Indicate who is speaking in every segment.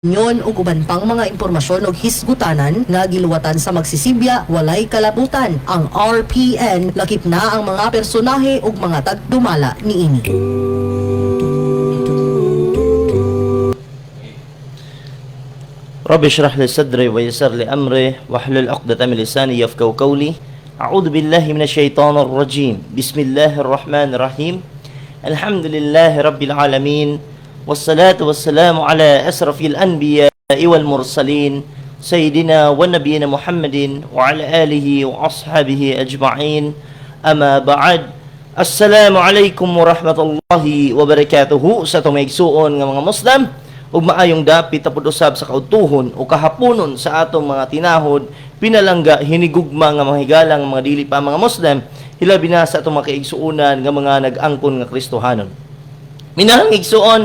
Speaker 1: Opinyon ug uban pang mga impormasyon og hisgutanan nga giluwatan sa magsisibya, walay kalabutan. Ang RPN, lakip na ang mga personahe ug mga tagdumala niini.
Speaker 2: رب اشرح لي صدري ويسر لي أمري واحلل عقدة من لساني يفقهوا قولي. أعوذ بالله من الشيطان الرجيم. بسم الله الرحمن الرحيم. الحمد لله رب العالمين، والصلاة والسلام على أشرف الأنبياء والمرسلين، سيدنا ونبينا محمد وعلى آله وأصحابه أجمعين. أما بعد، السلام عليكم ورحمة الله وبركاته sa atong mga igsuon nga mga Muslim ug maayong dapit tapod usab sa kaudtuhon o kahaponon sa atong mga tinahod, pinalangga, hinigugma nga mga higalang mga dili pa mga Muslim, hilabi na sa atong mga kaigsuonan nga mga nag-angkon nga Kristohanon. Minahal nga igsuon,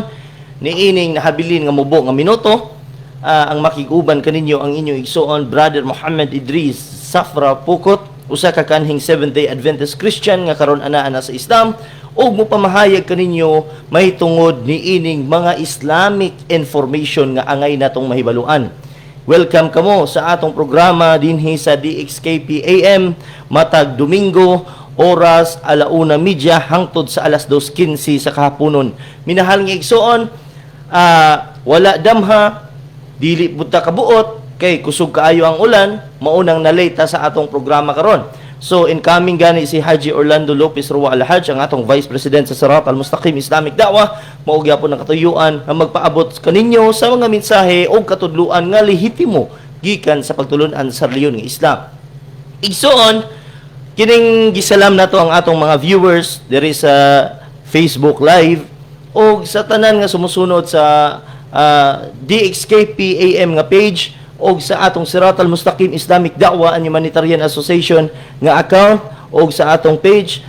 Speaker 2: niining nahabilin nga mubo nga minuto, ang makig-uban kaninyo ang inyong igsuon, Brother Muhammad Idris Safra Pukot, usa ka kanhing Seventh-day Adventist Christian nga karon anaa na sa Islam ug mopamahayag kaninyo mahitungod niining mga Islamic information nga angay natong mahibaluan. Welcome kamo sa atong programa dinhi sa DXKP AM matag Domingo, oras 1:30 hangtod sa 2:15 sa kahaponon. Minahal nga igsuon, wala damha, dili pud ta kabuot kay kusog kaayo ang ulan, maunang na-late ta sa atong programa karon. So incoming gani si Haji Orlando Lopez Rua Alhaj, ang atong Vice President sa Sirat Al-Mustaqim Islamic Da'wah, mao gyapon ang katuyuan nga magpaabot kaninyo sa mga mensahe o katudluan nga lehitimo gikan sa pagtulunan sa relihiyon nga Islam. Igsuon, kining gisalam nato ang atong mga viewers diri sa Facebook Live o sa tanan nga sumusunod sa DXKP AM nga page o sa atong Sirat al-Mustaqim Islamic Da'wah and Humanitarian Association nga account o sa atong page.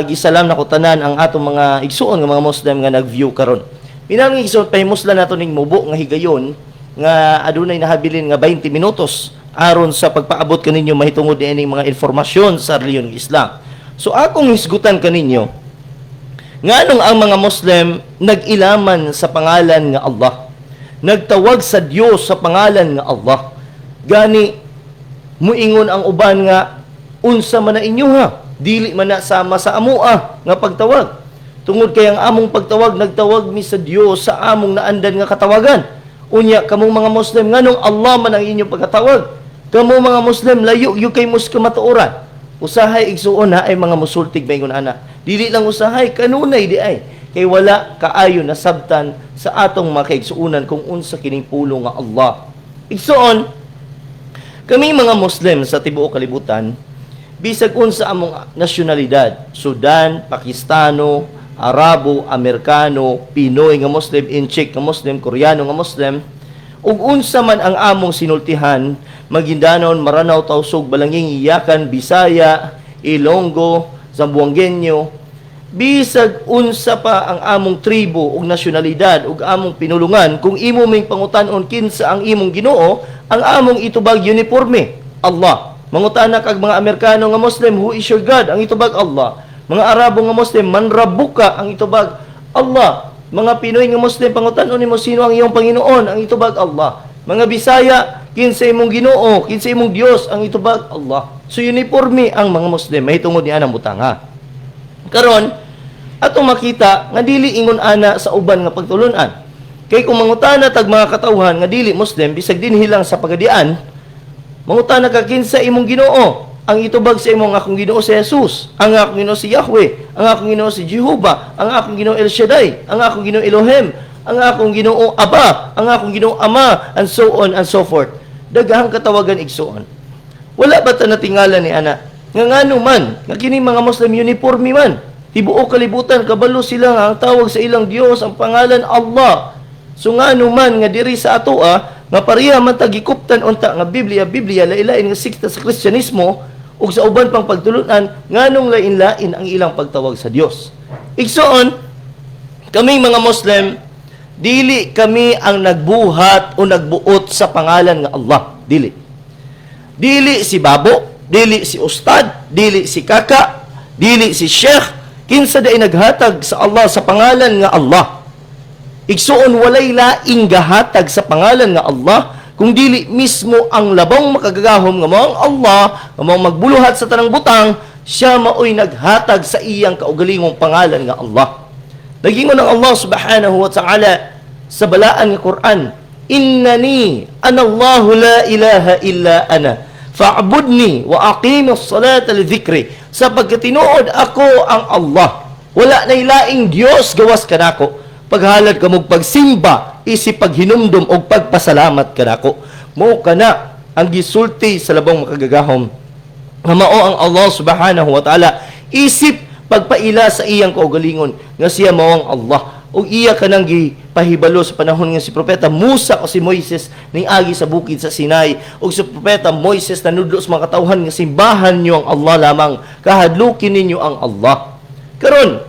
Speaker 2: Gisalam nako tanan ang atong mga igsuon nga mga Muslim nga nag-view karon. Minahal nga igsuon, pahimuslan nato ning mubo nga higayon nga adunay nahabilin nga 20 minutos aron sa pagpaabot kaninyo mahitungod niining mga informasyon sa relihiyon ng Islam. So akong hisgutan kaninyo, nganong ang mga Muslim nag-ilaman sa pangalan nga Allah? Nagtawag sa Dios sa pangalan nga Allah. Gani muingon ang uban nga unsa man na inyo ha, dili man na sama sa amoa nga pagtawag. Tungod kay ang among pagtawag, nagtawag mi sa Dios sa among naandan nga katawagan. Unya kamong mga Muslim, nganong Allah man ang inyong pagkatawag? Kamo mga Muslim, layo gyud kay mos kamatuoran. Usahay, igsuon, ha ay mga musultig maingon ana. Dili lang usahay, kanunay di ay. Kay wala kaayo nasabtan sa atong mga kaigsuonan kung unsa kining pulong nga Allah. Igsuon, kami mga Muslim sa tibuok kalibutan, bisag unsa among nasyonalidad, Sudan, Pakistano, Arabo, Amerikano, Pinoy nga Muslim, Intsik nga Muslim, Koreano nga Muslim, ug unsa man ang among sinultihan, Maguindanao, Maranao, Tausug, Balanging, Iyakan, Bisaya, Ilonggo, Zamboangueño, bisag unsa pa ang among tribo ug nasyonalidad ug among pinulungan, kung imo ming pangutan-on kinsa ang imong Ginoo, ang among itubag uniforme, Allah. Mangutana kag mga Amerikano nga Muslim, "Who is your God?" Ang itubag, "Allah." Mga Arabo nga Muslim, "Man rabbuka?" Ang itubag, "Allah." Mga Pinoy nga Muslim, pangutan-on nimo, "Sino ang iyong Panginoon?" Ang itubag, "Allah." Mga Bisaya, "Kinsa imong Ginoo? Kinsa imong Dios?" Ang itubag, "Allah." So uniforme ang mga Muslim mahitungod ni anang butanga. Karon, atong makita nga dili ingon ana sa uban nga pagtulunan. Kay kung mangutana tag mga katawhan nga dili Muslim bisag dinhi lang sa Pagadian, mangutana ka, "Kinsa imong Ginoo?" Ang itubag sa imo, "Ang akong Ginoo si Jesus, ang akong Ginoo si Yahweh, ang akong Ginoo si Jehovah, ang akong Ginoo El Shaddai, ang akong Ginoo Elohim, ang akong Ginoo Aba, ang akong Ginoo Ama," and so on and so forth. Daghang katawagan, igsuon. Wala ba ta natingala ni ana? Nga ngano man, nga kini mga Muslim uniforme man. Tibuok kalibutan kabalo sila nga ang tawag sa ilang Dios ang pangalan Allah. So ngano man nga diri sa atoa nga pareha man ta gikuptan unta nga Biblia, Biblia, lain-lain nga sekta sa Kristyanismo ug sa uban pang pagtulunan, nganong lain-lain ang ilang pagtawag sa Dios? Igsoon, kaming mga Muslim, dili kami ang nagbuhat o nagbuot sa pangalan nga Allah. Dili. Dili si babo, dili si ustad, dili si kaka, dili si sheikh, kinsa day naghatag sa Allah sa pangalan nga Allah. Igsuon, walay laing gahatag sa pangalan nga Allah kung dili mismo ang labong makagagahom nga mao ang Allah, nga mao magbuluhat sa tanang butang. Siya maoy naghatag sa iyang kaugalingong pangalan nga Allah. Nagingon ang Allah subhanahu wa ta'ala sa balaan nga Quran, "Innani ana Allahu la ilaha illa ana fa'budni wa aqimis salata li dhikri." Sa pagkatinuod ako ang Allah, wala nay laing Dios gawas kanako. Paghalad kamog pagsimba isip paghinumdum og pagpasalamat kanako. Mao kana ang gisulti sa labong makagagahom nga mao ang Allah subhanahu wa ta'ala, isip pagpaila sa iyang kaugalingon nga siya mao ang Allah, ug iya kanang gipahibalo sa panahon nga si propeta Musa o si Moises ning agi sa bukid sa Sinai, ug si propeta Moises nanudlo sa mga katawhan nga simbahan niyo ang Allah lamang, kahadlukin ninyo ang Allah. Karon,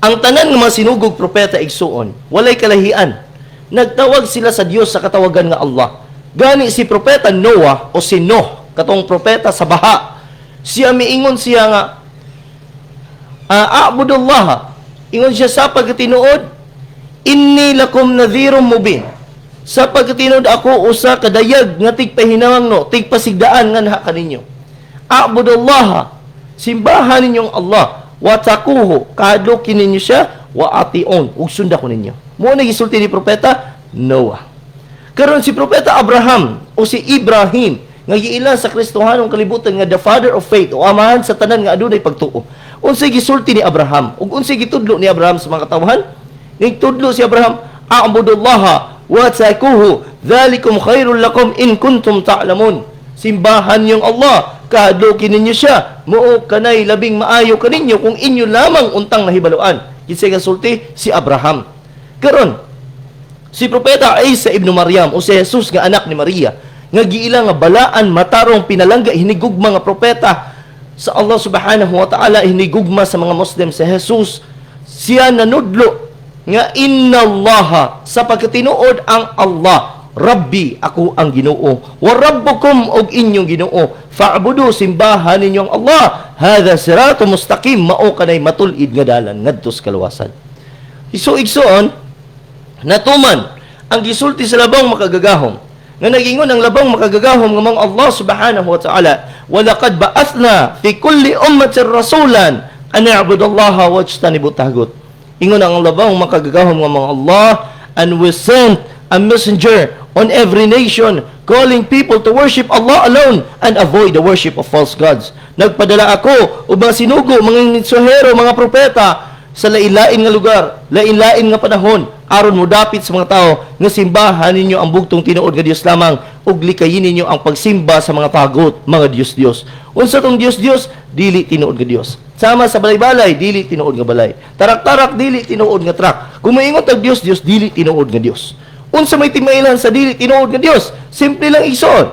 Speaker 2: ang tanan nga mga sinugog propeta, igsuon, walay kalahian. Nagtawag sila sa Dios sa katawagan nga Allah. Gani si propeta Noah o si Noah, katong propeta sa baha, siya miingon siya nga "A'budullah." Ingon siya, sa pagkatinuod, "Inni lakum nadhirum mubin." Sa pagkatinuod ako usa ka dayag nga tigpahinawang no, tigpasigdaan nganha kaninyo. "A'budullah." Simbahan ninyong Allah. "Wattaquhu." Kahadlukin ninyo siya. "Wa atiun." Ug sunda ko ninyo. Mao na gisulti ni propeta Noah. Karon, si propeta Abraham o si Ibrahim nga giila sa Kristohanong kalibutan nga the father of faith o amahan sa tanan nga adunay pagtuo. Unsay gisulti ni Abraham ug unsay gitudlo ni Abraham sa mga katawhan? Nagtudlo si Abraham, "A'budullaha wattaquhu dhalikum khairul lakum in kuntum ta'lamun." Simbahan yung Allah, kahadlukin ninyo siya, mao kanay labing maayo kaninyo kung inyo lamang untang nahibaluan. Kinsay gasulti? Si Abraham. Karon, si propeta Isa ibn Maryam o si Jesus nga anak ni Maria nga giila nga balaan, matarong, pinalangga, hinigugma nga propeta sa Allah subhanahu wa ta'ala, hinigugma sa mga Muslim si Jesus, siya nanudlo nga "Innallaha," sa pagkatinuod ang Allah, "Rabbi," ako ang Ginoo, "wa rabbukum," og inyong Ginoo, "fa'budu," simbahan ninyo ang Allah, "hadha siratu mustaqim," mao kanay matul-id nga dalan ngadto sa kaluwasan. So igsoon, natuman ang gisulti sa labong makagagahom nga nagingon ang labong makagagahom nga mga Allah subhanahu wa ta'ala, "Walaqad ba'athna fi kulli ummatin rasulan an i'budullaha wajtanibu tagut." Ingon ang labong makagagahom nga mga Allah, "And we sent a messenger on every nation, calling people to worship Allah alone and avoid the worship of false gods." Nagpadala ako og mga sinugo, mga mensahero, mga propeta sa lain-lain nga lugar, lain-lain nga panahon, aron mo dapit sa mga tao nga simbahan ninyo ang bugtong tinuod nga Dios lamang ug likayin ninyo ang pagsimba sa mga tagot, mga Dios-Dios. Unsa tong Dios-Dios? Dili tinuod nga Dios. Sama sa balay-balay, dili tinuod nga balay. Tarak-tarak, dili tinuod nga truck. Kung maingon tag Dios-Dios, dili tinuod nga Dios. Unsa may timailan sa dili tinuod nga Dios? Simple lang, igsoon.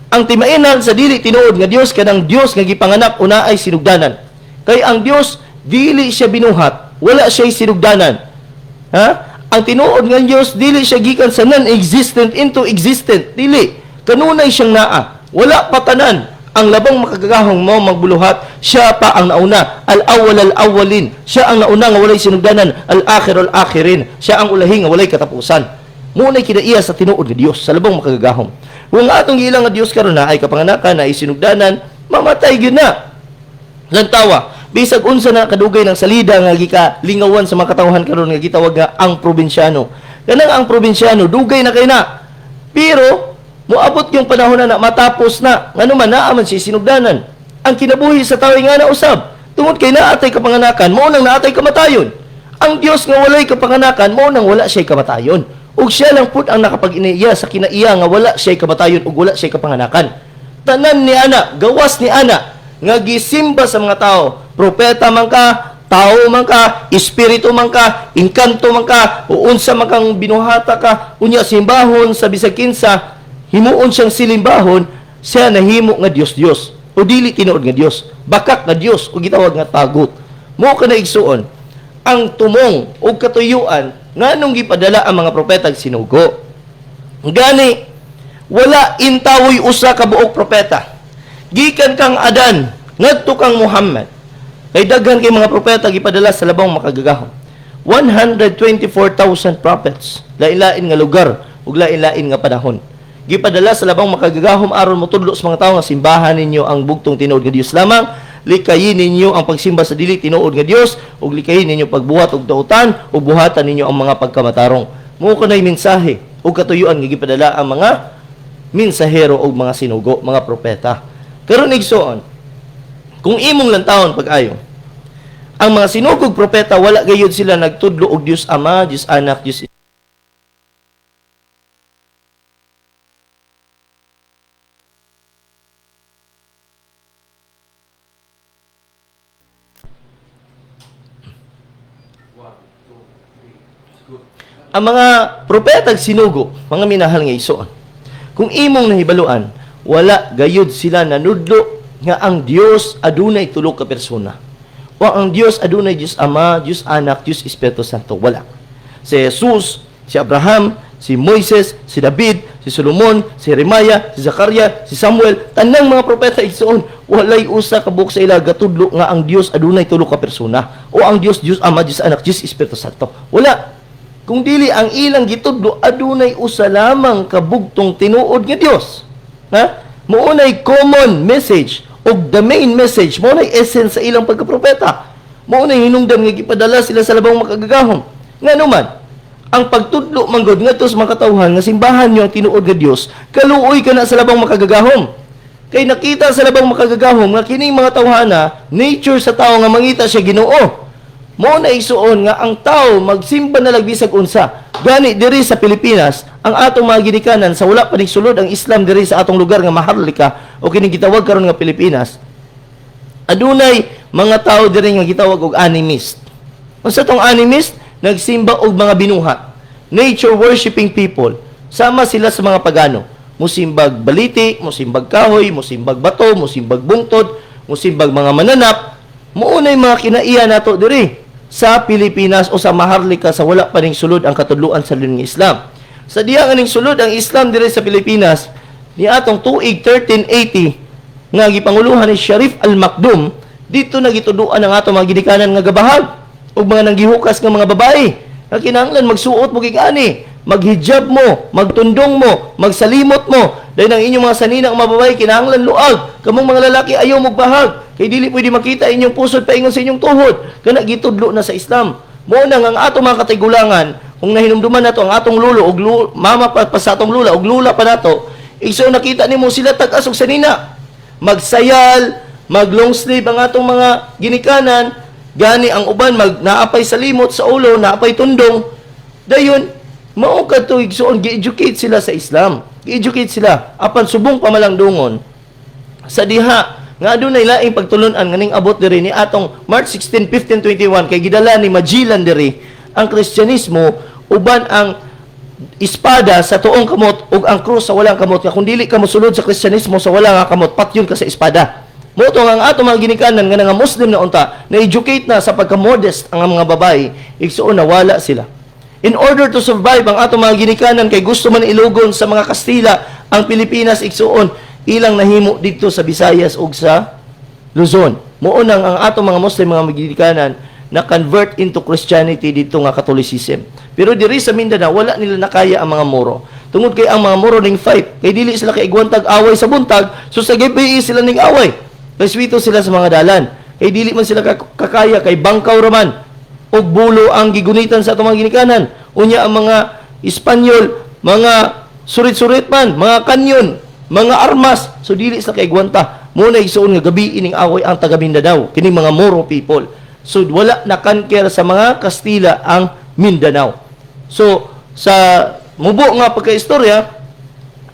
Speaker 2: Ang timailan sa dili tinuod nga Dios, kanang Dios nga gipanganak o naay sinugdanan. Kay ang Dios dili siya binuhat, wala siya sinugdanan. Ha? Ang tinuod nga Dios, dili siya gikan sa non-existent into existent, dili. Kanunay siyang naa. Wala pa tanan. Ang labong makagagahong mao magbuluhat, siya pa ang nauna, al-awwal al-awwalin. Siya ang nauna nga walay sinugdanan, al-akhir al-akhirin. Siya ang ulahi nga walay katapusan. Mao nay kinaiya sa tinuod nga Dios, sa labong makagagahom. Kung ang atong giila nga Dios karon na ay kapanganakan, na ay sinugdanan, mamatay gyud na. Lantawa, bisag unsa na kadugay ng salida nga gika lingawan sa mga katawhan karon nga gitawag nga ang probinsyano. Kanang ang probinsyano, dugay na kay na. Pero moabot yung panahon na, na matapos na, ngano man naa man siya sinugdanan. Ang kinabuhi sa tawo nga na usab, tungod kay naatay kapanganakan, mao nang naatay kamatayon. Ang Dios nga walay kapanganakan, mao nang wala siya kamatayon. Ug siya lang pud ang nakapag-inaiya sa kinaiya nga wala siya kamatayon ug wala siya kapanganakan. Tanan ni ana, gawas ni ana nga gisimba sa mga tao, propeta man ka, tao man ka, espiritu man ka, engkanto man ka, o unsa man kang binuhata ka, unya simbahon sa bisag kinsa, himuon siyang silimbahon, siya nahimo nga Dios-Dios o dili tinuod nga Dios, bakak nga Dios o gitawag nga tagot. Mao kana, igsuon, ang tumong o katuyuan nganong gipadala ang mga propeta ug sinugo. Gani wala intawoy usa ka buok propeta gikan kang Adan ngadto kang Muhammad, kay daghan kay mga propeta gipadala sa labong makagagahom. 124,000 prophets, lain-lain nga lugar ug lain-lain nga panahon. Gipadala sa labang makagagahom aron motudlo sa mga tawo nga simbahan ninyo ang bugtong tinuod nga Dios lamang, likayin ninyo ang pagsimba sa dili tinuod nga Dios, ug likayin ninyo pagbuhat og dautan ug buhatan ninyo ang mga pagkamatarong. Mao kanay mensahe ug katuyuan nga gipadala ang mga mensahero ug mga sinugo, mga propeta. Karon igsoon, kung imong lantawon pag-ayo, ang mga sinugog propeta wala gayud sila nagtudlo og Dios Ama, Dios Anak, Dios. Ang mga propeta ug sinugo, mga minahal nga igsoon, kung imong nahibaluan, wala gayud sila nanudlo nga ang Dios adunay tulo ka persona. O ang Dios adunay Dios Ama, Dios Anak, Dios Espiritu Santo. Wala. Si Jesus, si Abraham, si Moises, si David, si Solomon, si Jeremiah, si Zakaria, si Samuel, tanang mga propeta igsoon, walay usa ka buok sa ila gatudlo nga ang Dios adunay tulo ka persona o ang Dios Dios Ama, Dios Anak, Dios Espiritu Santo. Wala. Kung dili ang ilang gitudlo adunay usa lamang ka bugtong tinuod nga Dios. Ha? Mao nay common message og the main message, mao nay essence sa ilang pagkapropeta. Mao nay hinungdan nga gipadala sila sa labang makagagahom. Ngano man, ang pagtudlo manggod ngadto sa mga katawhan nga simbahan niyo ang tinuod nga Dios, kaluoy kana sa labang makagagahom. Kay nakita sa labang makagagahom nga kining mga tawhana, nature sa tao nga mangita siya Ginoo. Mao na igsuon nga ang tao magsimba na lang bisag unsa. Gani diri sa Pilipinas, ang atong mga ginikanan sa wala pa sulod ang Islam diri sa atong lugar nga Maharlika o kining gitawag karon nga Pilipinas, adunay mga tao diri nga gitawag og animist. Unsa tong animist? Nagsimba og mga binuhat. Nature worshiping people. Sama sila sa mga pagano. Musimbag baliti, musimbag kahoy, musimbag bato, musimbag bungtod, musimbag mga mananap. Mao nay mga kinaiya nato diri sa Pilipinas o sa Maharlika sa wala pa ning sulod ang katudloan sa lining Islam. Sa diha nga ning sulod ang Islam diri sa Pilipinas ni atong tuig 1380 nga gipanguluhan ni Sharif Al-Makdum, dito na gituduan ang atong mga ginikanan nga gabahag ug mga nanggihukas nga mga babae nga kinahanglan magsuot mo gigani, maghijab mo, magtundong mo, magsalimot mo, dahil ang inyong mga sanina ang mga babae kinahanglan luag, kamong mga lalaki ayaw magbahag kay dili pwede makita inyong pusod paingon sa inyong tuhod. Kana gitudlo na sa Islam. Mao na nga ang atong mga katigulangan, kung nahinumduman nato ang atong lulo og mama pa sa atong lula og lula pa nato, igsoon nakita nimo sila tag-as og sanina, magsayal, mag long sleeve ang atong mga ginikanan, gani ang uban mag naapay sa limot sa ulo, naapay tundong. Dayon mao kadto igsoon gi-educate sila sa Islam. Gi-educate sila apan subong pa malang dungon sa diha nga adunay laing pagtulun-an nga ning abot diri ni atong March 16, 1521 kay gidala ni Magellan diri ang Kristyanismo uban ang espada sa tuong kamot ug ang krus sa walang kamot, nga kung dili ka mosulod sa Kristyanismo sa wala nga kamot, patyon ka sa espada. Mao to nga ang atong mga ginikanan nga nga Muslim na unta, na-educate na sa pagka-modest ang mga babae, igsuon nawala sila. In order to survive ang atong mga ginikanan kay gusto man ilugon sa mga Kastila ang Pilipinas, igsuon, ilang nahimo didto sa Visayas ug sa Luzon. Mao nang ang atong mga Muslim mga ginikanan na convert into Christianity dito nga Catholicism. Pero diri sa Mindanao wala nila nakaya ang mga Moro. Tungod kay ang mga Moro ning fight, kay dili sila kay igwantag away sa buntag, so sa gabi sila ning away. Kay swito sila sa mga dalan. Kay dili man sila kakaya kay bangkaw raman ug bulo ang gigunitan sa atong mga ginikanan. Unya ang mga Espanyol, mga surit-surit man, mga kanyon, mga armas, so dili sila kay gwanta. Mo na igsuon nga gabi ining away ang taga Mindanao, kining mga Moro people. So wala na kanker sa mga Kastila ang Mindanao. So sa mubo nga pagkaistorya,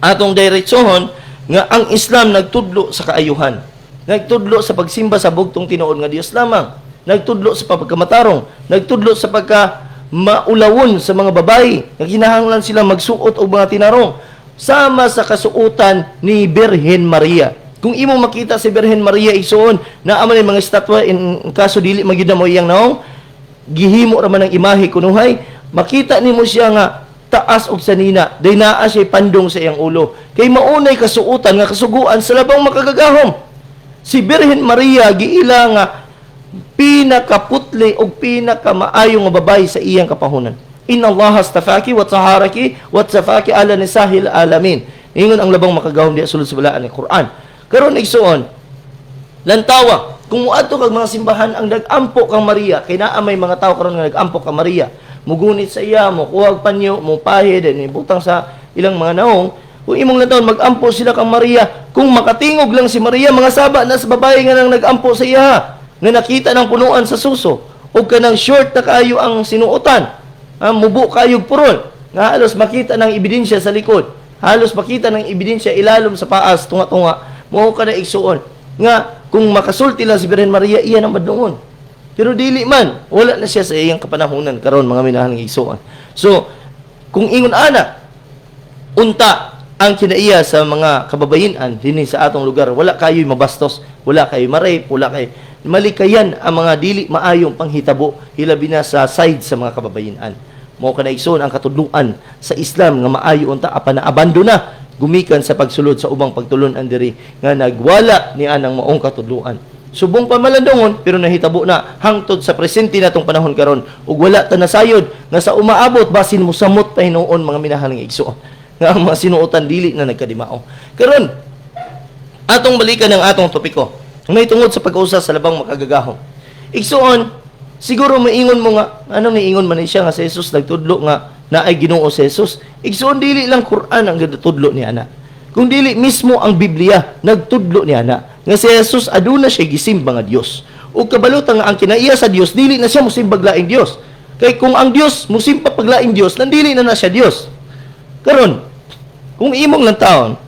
Speaker 2: atong diretsohon nga ang Islam nagtudlo sa kaayuhan. Nagtudlo sa pagsimba sa bugtong tinuod nga Dios lamang. Nagtudlo sa pagkamatarong, nagtudlo sa pagka maulawon sa mga babae nga kinahanglan sila magsuot og mga tinarong sama sa kasuotan ni Birhen Maria. Kung imong makita si Birhen Maria igsuon, naa man mga estatwa, in kaso dili magyud na mo iyang naong, gihimo ra man ang imahe kunuhay, makita nimo siya nga taas og sanina, day naa siya pandong sa iyang ulo. Kay maunay kasuotan nga kasuguan sa labang makagagahom. Si Birhen Maria giila nga pinakaputla pinakasutli og pinakamaayo nga babae sa iyang kapahunan. "Inna Allah astafaki wa taharaki wa tafaki ala nisahil alamin." Ingon ang Labang Makagahom diya sulod sa balaan ng Quran. Karon, igsuon, lantawa, kung muadto kag mga simbahan ang nag-ampo kang Maria, kay naa may mga tao karon nga nag-ampo kang Maria, mugunit sa iya, mo kuhag panyo, mo pahid, butang sa ilang mga naong. Kung imong lantawon, mag-ampo sila kang Maria. Kung makatingog lang si Maria, mga saba na sa babae nga nang nag-ampo sa iya, nga nakita ng punuan sa suso, ug kanang short na kaayo ang sinuotan, mubo kayo purol, nga halos makita ng ebidensya sa likod, halos makita ng ebidensya ilalom sa paas, tunga-tunga, mo ka na, igsuon, nga kung makasulti lang si Birhen Maria, iya nang badlungon. Pero dili man, wala na siya sa iyang kapanahunan karon, mga minahal nga igsuon. So, kung ingon ana, unta ang kinaiya sa mga kababayinan dinhi sa atong lugar, wala kayo'y mabastos, wala kayo'y ma-rape, wala kayo malikayan ang mga dili maayong panghitabo, hilabi na sa side sa mga kababayinan. Mao kana, igsoon, ang katudluan sa Islam nga maayo unta, apan naabando na gumikan sa pagsulod sa ubang pagtulon-an diri nga nagwala ni anang maong katudluan. Subong pa malandongon, pero nahitabo na hangtod sa presente natong panahon karon, ug wala ta nasayod nga sa umaabot basin mo samot pa hinuon, mga minahal nga igsoon, nga ang mga sinuotan dili na nagkadimao. Karon, atong balikan ang atong topiko may tungod sa pag-usa sa Labang Makagagahom. Igsuon, siguro maingon mo nga, ano niingon man ni siya nga si Jesus nagtudlo nga naay Ginoo si Jesus? Igsuon, dili lang Quran ang nagtudlo ni ana. Kung dili mismo ang Biblia nagtudlo ni ana nga si Jesus aduna siya gisimba nga Dios. Ug kabalutan nga ang kinaiya sa Dios, dili na siya mosimbag laing Dios. Kay kung ang Dios mosimba pag laing Dios, nandili na na siya Dios. Karon, kung imong lang taon,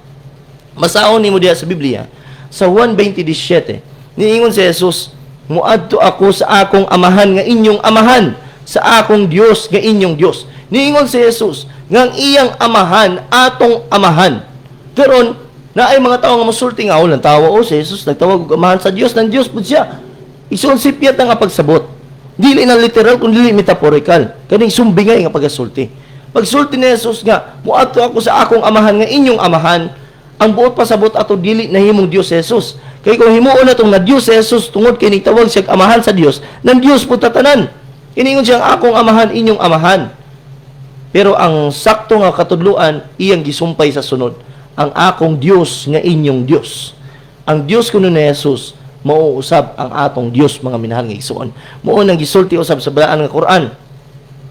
Speaker 2: masaon nimo diha sa Biblia, sa 1:27, niingon si Jesus, "Muadto ako sa akong amahan nga inyong amahan, sa akong Dios nga inyong Dios." Niingon si Jesus nga ang iyang amahan atong amahan. Karon, naay mga tao nga mosulti nga, "Oh, tawa oh, si Jesus nagtawag og amahan sa Dios, nang Dios pud siya." Igsuon, sipyat nga pagsabot. Dili na literal kun dili metaphorical. Kaning sumbingay nga pagasulti. Pagsulti ni Jesus nga, "Muadto ako sa akong amahan nga inyong amahan," ang buot pasabot ato, dili nahimong Dios si Jesus. Kay kung himuon natong na Dios si Jesus tungod kay nitawag siya amahan sa Dios, nang Dios pud tatanan. Iningon siya ang akong amahan, inyong amahan. Pero ang sakto nga katudluan, iyang gisumpay sa sunod. Ang akong Dios nga inyong Dios. Ang Dios kuno ni Jesus, mao usab ang atong Dios, mga minahal nga igsuon. Mao nang gisulti usab sa balaan nga Quran.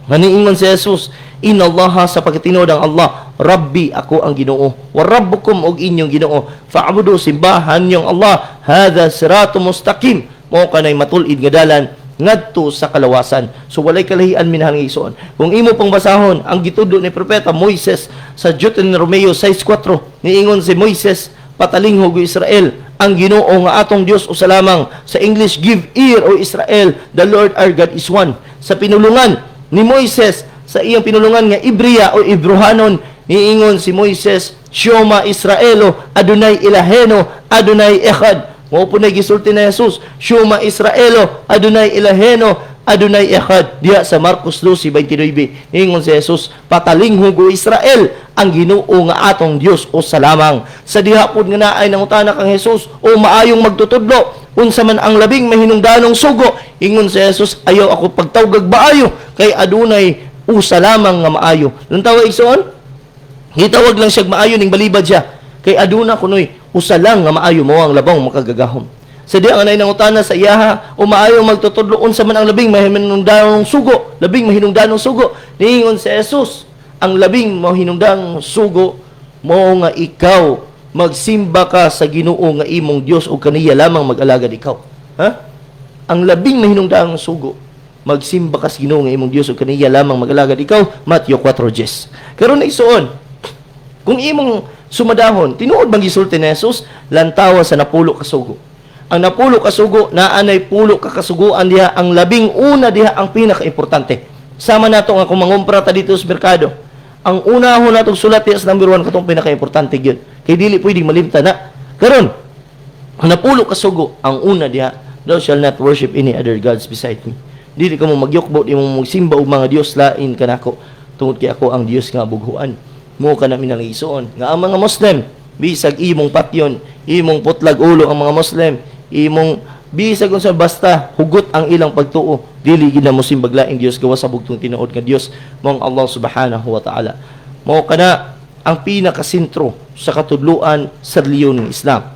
Speaker 2: Maniingon si Jesus, "Inna Allah, sa pagkatinuod ang Allah, Rabbi, ako ang Ginoo, wa Rabbukum, og inyong Ginoo, fa'budu, simbahan niyong Allah, hadha siratu mustaqim," mao kanay matul-id nga dalan ngadto sa kalawasan. So walay kalahian, minahal nga igsoon. Kung imo pong basahon ang gitudlo ni propeta Moises sa Deuteronomio 6:4, niingon si Moises, "Patalinghog, Israel, ang Ginoo nga atong Dios usa lamang." Sa English, "Give ear, O Israel, the Lord our God is one." Sa pinulungan ni Moises, sa iyang pinulungan nga Ibria o Ibrohanon, niingon si Moises, "Shoma Israelo, Adonai Elaheno, Adonai Echad." Mao po na gisulti na Jesus, "Shoma Israelo, Adonai Elaheno, Adonai Echad." Diha sa Marcos 12:29, niingon si Jesus, "Patalinghog, o Israel, ang Ginoo nga atong Dios usa lamang." Sa diha pod nga naay nangutana kang Jesus, "O maayong magtutudlo, unsa man ang labing mahinungdanong sugo?" Ingon si Jesus, "Ayaw ako pagtawgag maayo, kay adunay usa lamang nga maayo." Lantawa, igsoon, gitawag lang siya maayo ning balibad siya. Kay aduna kunoy usa lang nga maayo, mao ang Labang Makagagahom. Sa diha nga nangutana sa iyaha, "O maayong magtutudlo, unsa man ang labing mahinungdanong sugo?" Labing mahinungdanong sugo. Niingon si Jesus, "Ang labing mahinungdanong sugo mao nga ikaw magsimba ka sa Ginoo nga imong Dios ug kaniya lamang mag-alagad ikaw." Ha? Ang labing mahinungdanong sugo, magsimba ka sa Ginoo nga imong Dios ug kaniya lamang mag-alagad ikaw, Matthew 4:10. Karon, igsuon, kung imong sumadahon, tinuod bang gisulti ni Jesus? Lantawa sa napulo ka sugo. Ang napulo ka sugo, naanay pulo ka kasuguan diha, ang labing una diha ang pinaka-importante. Sama nato nga kung mangumpra ta dito sa merkado, ang unahon natong sulat diha sa number 1, katong pinaka-importante gyud. Kay dili pwedeng malimta na. Karon, ang napulo ka sugo, ang una diha, "Thou shall not worship any other gods beside me." Dili ka mo magyukbo, di mo magsimba og mga Dios lain kanako, tungod kay ako ang Dios nga bughuan. Mao kana, minahal nga igsuon, nga ang mga Muslim, bisag imong patyon, imong putlag ulo ang mga Muslim, imong Bisag unsa, basta hugot ang ilang pagtuo, dili gid na mosimbag laing Dios gawas sa bugtong tinuod nga Dios, mao ang Allah subhanahu wa ta'ala. Mao kana ang pinakasentro sa katudloan sa relihiyon ng Islam.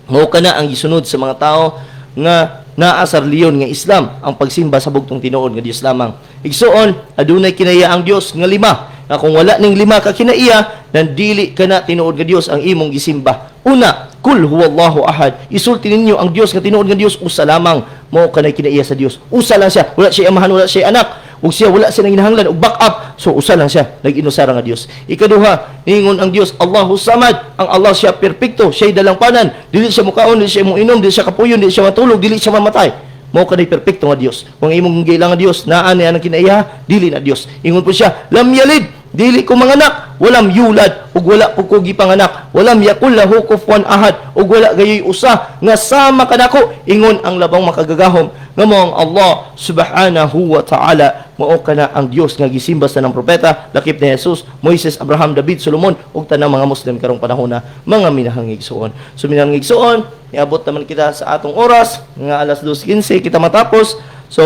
Speaker 2: Mao kana ang gisunod sa mga tao nga naa sa relihiyon nga Islam, ang pagsimba sa bugtong tinuod nga Dios lamang. Igsuon, adunay kinaiya ang Dios nga lima. Nga kung wala ning lima ka kinaiya, nandili kana tinuod nga Dios ang imong gisimba. Una, "Qul huwallahu ahad." Isulti ninyo ang Dios nga tinuod nga Dios usa lamang. Mao kanay kinaiya sa Dios. Usa lang siya, wala siya amahan, wala siya anak. Ug siya wala siya nanginahanglan og back up. So usa lang siya, nag-inusara nga Dios. Ikaduha, ningon ang Dios, "Allahu Samad." Ang Allah siya perpekto, siya dalangpanan. Dili siya mukaon, dili siya muinom, dili siya kapuyon, dili siya matulog, dili siya mamatay. Mao kanay perpekto nga Dios. Kung imong giila nga Dios naa ni anang kinaiya, dili na Dios. Ingon po siya, "Lam yalid," dili ko manganak, "walam yulad," ug wala po ko gipanganak, "walam yakul lahu kufuwan ahad," ug wala gayoy usa nga sama kanako, ingon ang labang makagagahom nga mao ang Allah subhanahu wa ta'ala. Mao kana ang Dios nga gisimba sa ng propeta, lakip ni Jesus, Moises, Abraham, David, Solomon ug tanang mga Muslim karong panahon na, mga minahang igsuon. So minahang igsuon, niabot naman kita sa atong oras nga alas 2:15 kita matapos. So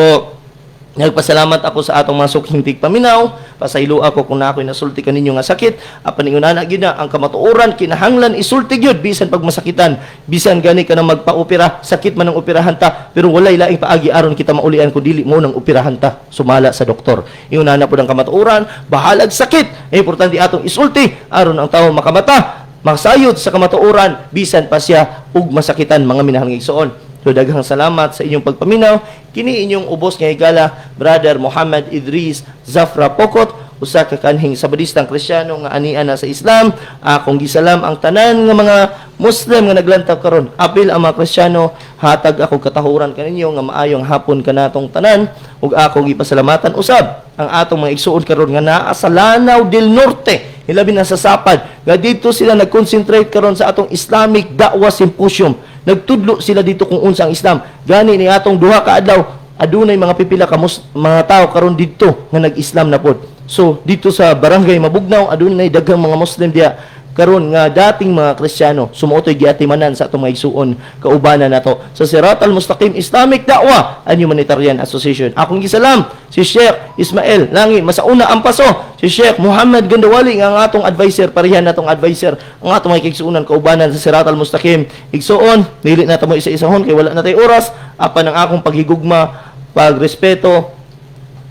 Speaker 2: nagpasalamat ako sa atong mga suking tigpaminaw. Pasaylo ako kung na ako'y nasulti kaninyo nga sakit. Apan ingon ana gyud na ang kamatuoran, kinahanglan isulti gyud bisan pag masakitan. Bisan gani ka na magpa-opera, sakit man ang operahan ta, pero walay laing paagi aron kita maulian kun dili mo nang operahan ta sumala sa doktor. Ingon ana pud ang kamatuoran, bahalag sakit. Ay importante atong isulti aron ang tawo makamata, masayod sa kamatuoran bisan pa siya ug masakitan, mga minahal nga igsoon. So daghang salamat sa inyong pagpaminaw. Kini inyong ubos nga higala, Brother Muhammad Idris Zafra Pokot, usa ka kanhing Sabadistang Kristiyano nga ania na sa Islam. Akong gisalam ang tanan nga mga Muslim nga naglantaw karon. Apil ang mga Kristiyano, hatag ako katahuran kaninyo nga maayong hapon kanatong tanan, ug akong gipasalamatan usab ang atong mga igsuon karon nga naa sa Lanao del Norte, hilabi na sa Sapad, nga dito sila nag-concentrate karon sa atong Islamic Da'wah Symposium. Nagtudlo sila dito kung unsa ang Islam. Gani ni atong 2 ka adlaw, adunay mga pipila ka mga tao karon didto nga nag-Islam na pod. So dito sa Barangay Mabugnaw, adunay daghang mga Muslim diya karon nga dating mga Kristiyano. Sumuotoy giatimanan sa atong mga igsuon kaubanan nato sa Sirat al-Mustaqim Islamic Da'wah and Humanitarian Association. Akong gisalam si Sheikh Ismail Langi Masauna Ampaso, si Sheikh Muhammad Gandawali nga ang atong advisor, parehan natong advisor ang atong mga igsuonan kaubanan sa Sirat al-Mustaqim. Igsuon, dili na ta mo isa-isahon kay wala na tay oras, apan ang akong paghigugma, pagrespeto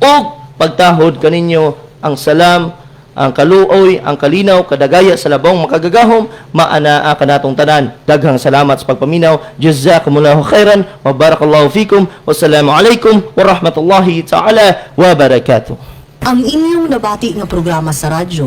Speaker 2: ug pagtahod kaninyo, ang salam, ang kaluoy, ang kalinaw, kadagaya sa labong makagagahom, maanaa kanatong tanan. Daghang salamat sa pagpaminaw. Jazakumullahu khairan wa barakallahu fikum. Wassalamu alaikum warahmatullahi ta'ala wa barakatuh.
Speaker 1: Ang inyong nabati nga programa sa radyo